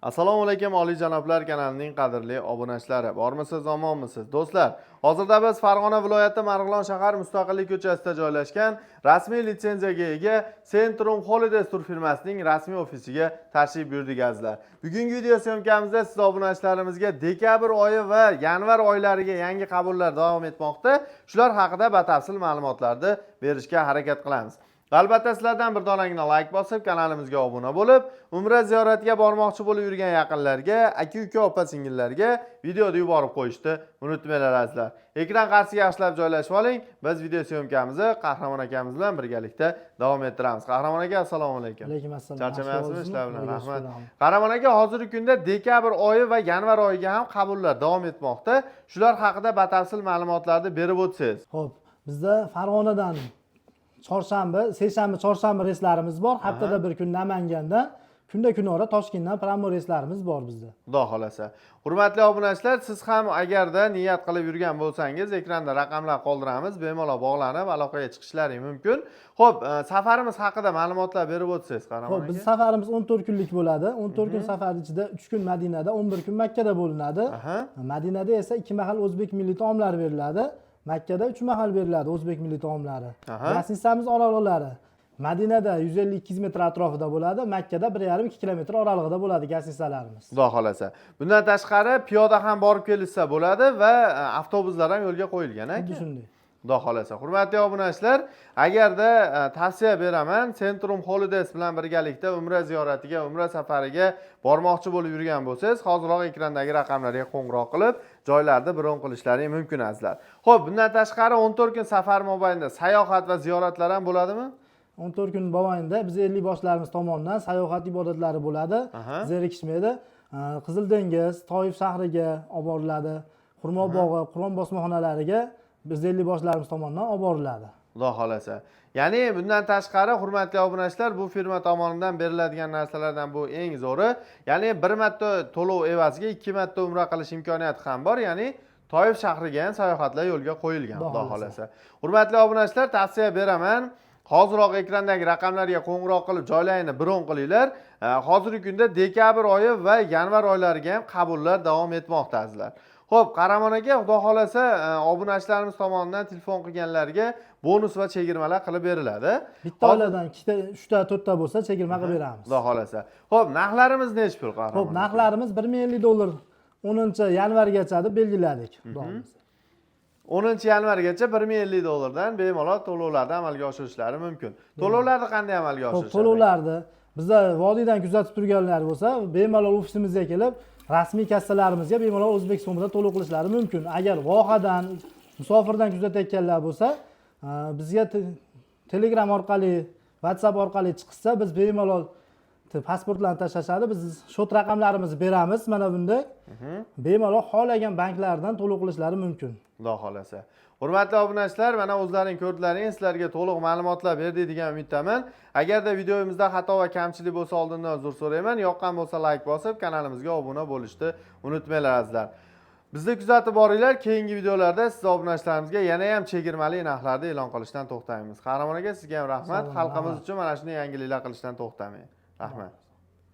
Assalomu alaykum, oliyjanoblar kanalining qadrli obunachilari. Bormisiz, omonmisiz? Do'stlar, hozirda biz Farg'ona viloyati Marg'ilon shahar Mustaqillik ko'chasida joylashgan rasmiy litsenziyaga ega Centrum Holidays tur firmasining rasmiy ofisiga tashrif buyurdik, azizlar. Bugungi video syomkamizda siz obunachilarimizga dekabr oyi va yanvar oylariga yangi qabullar davom etmoqda. Shular haqida batafsil ma'lumotlarni berishga harakat qilamiz. Albatta, sizlardan bir donagina layk bosib, kanalimizga obuna bo'lib, umra ziyoratiga bormoqchi bo'lib yurgan yaqinlarga, aka-uka, opa-singillarga videoni yuborib qo'yishni unutmanglar, azizlar. Ekran qarshisiga yaxshilab joylashib oling. Biz video syomkamizni Qahramon akamiz bilan birgalikda davom ettiramiz. Qahramon aka, assalomu alaykum. Alaykum assalom. Charchamayapsizmi ishlar bilan? Xudoga Rahmat. shukr. Qahramon aka, hozirgi kunda dekabr oyi va yanvar oyiga ham qabullar davom etmoqda. Shular haqida batafsil ma'lumotlarni berib o'tsangiz. Xo'p, bizda Farg'onadan chorshanba, seshanba, chorshanba reyslarimiz bor. Haftada bir kun Namangandan, kunda kunora Toshkentdan прямой reyslarimiz bor bizda. Xudo xohlasa. Hurmatli obunachilar, siz ham agarda niyat qilib yurgan bo'lsangiz, ekranda raqamlar qoldiramiz, bemalol bog'lanib, aloqaga chiqishlaring mumkin. Xo'p, safarimiz haqida ma'lumotlar berib o'tsangiz, Qahramon Xo'p, biz aka. safarimiz 14 kunlik bo'ladi. 14 kun safar ichida 3 kun Madinada, 11 kun Makkada bo'linadi. Madinada esa ikki mahal o'zbek milliy taomlari beriladi. Makkada 3 mahal beriladi o'zbek milliy taomlari. Гостиница miz oraliqlari Madinada 150-200 metr atrofida bo'ladi, Makkada 1,5-2 kilometr oralig'ida bo'ladi гостиница larimiz. Xudo xohlasa. Bundan tashqari piyoda ham borib kelishsa bo'ladi va avtobuslar ham yo'lga qo'yilgan, aka. Xuddi shunday. Xudo xohlasa. Hurmatli obunachilar, agarda tavsiya beraman, Centrum Holidays bilan birgalikda umra ziyoratiga, umra safariga bormoqchi bo'lib yurgan bo'lsangiz, hoziroq ekrandagi raqamlarga qo'ng'iroq qilib, joylarni bron qilishlaring mumkin, azizlar. Xo'p, bundan tashqari 14 kun safar mobaynida sayohat va ziyoratlar ham bo'ladimi? 14 kun mobaynida biz ellik boshlarimiz tomonidan sayohat ibodatlari bo'ladi. Zerikishmaydi. Qizil dengiz, Toif shahriga olib boriladi. Xurmo bog'i, Qur'on bosmaxonalariga biz ellik boshlarimiz tomonidan olib boriladi. Xudo xohlasa. Ya'ni bundan tashqari, hurmatli obunachilar, bu firma tomonidan beriladigan narsalardan bu eng zo'ri. Ya'ni bir marta to'lov evaziga ikki marta umra qilish imkoniyati ham bor. Ya'ni Toif shahriga ham sayohatlar yo'lga qo'yilgan, Xudo Xudo xohlasa. xohlasa. Hurmatli obunachilar, tavsiya beraman. Hoziroq ekrandagi raqamlarga qo'ng'iroq qilib joylaringni bron qilinglar. Hozirgi kunda dekabr oyi va yanvar oylariga ham qabullar davom etmoqda, azizlar. Xo'p, Qahramon aka, Xudo xohlasa, obunachilarimiz tomonidan telefon qilganlarga bonus va chegirmalar qilib beriladi. Bitta oiladan ikkita, uchta, to'rtta bo'lsa, chegirma qilib beramiz. Xudo xohlasa. Xo'p, narxlarimiz nechi pul, Qahramon Xo'p, aka? narxlarimiz 1050 dollar 10 yanvargacha deb belgiladik. Xudo xohlasa. 10 yanvargacha 1050 dollardan bemalol to'lovlarni amalga oshirishlari mumkin. To'lovlarni qanday amalga oshirishadi? To'lovlarni bizda vodiydan kuzatib turganlar bo'lsa, bemalol ofisimizga kelib, rasmiy kassalarimizga bemalol o'zbek so'mida to'lov qilishlari mumkin. Agar vohadan, musofirdan kuzatayotganlar bo'lsa, bizga Telegram orqali, WhatsApp orqali chiqishsa, biz bemalol pasportlarni tashlashadi, biz счёт raqamlarimizni beramiz mana bunday. Bemalol xohlagan banklardan to'lov qilishlari mumkin. Xudo xohlasa. Hurmatli obunachilar, mana o'zlaring ko'rdilaring, sizlarga to'liq ma'lumotlar berdik degan umiddaman. Agarda videomizda xato va kamchilik bo'lsa, oldindan uzr so'rayman. Yoqqan bo'lsa layk bosib, kanalimizga obuna bo'lishni unutmanglar, azizlar. Bizni kuzatib boringlar, keyingi videolarda siz obunachilarimizga yana ham chegirmali narxlarda e'lon qilishdan to'xtamaymiz. Qahramon aka, sizga ham rahmat. Sog' bo'ling, Xalqimiz rahmat. uchun mana shunday yangiliklar qilishdan to'xtamang. Rahmat.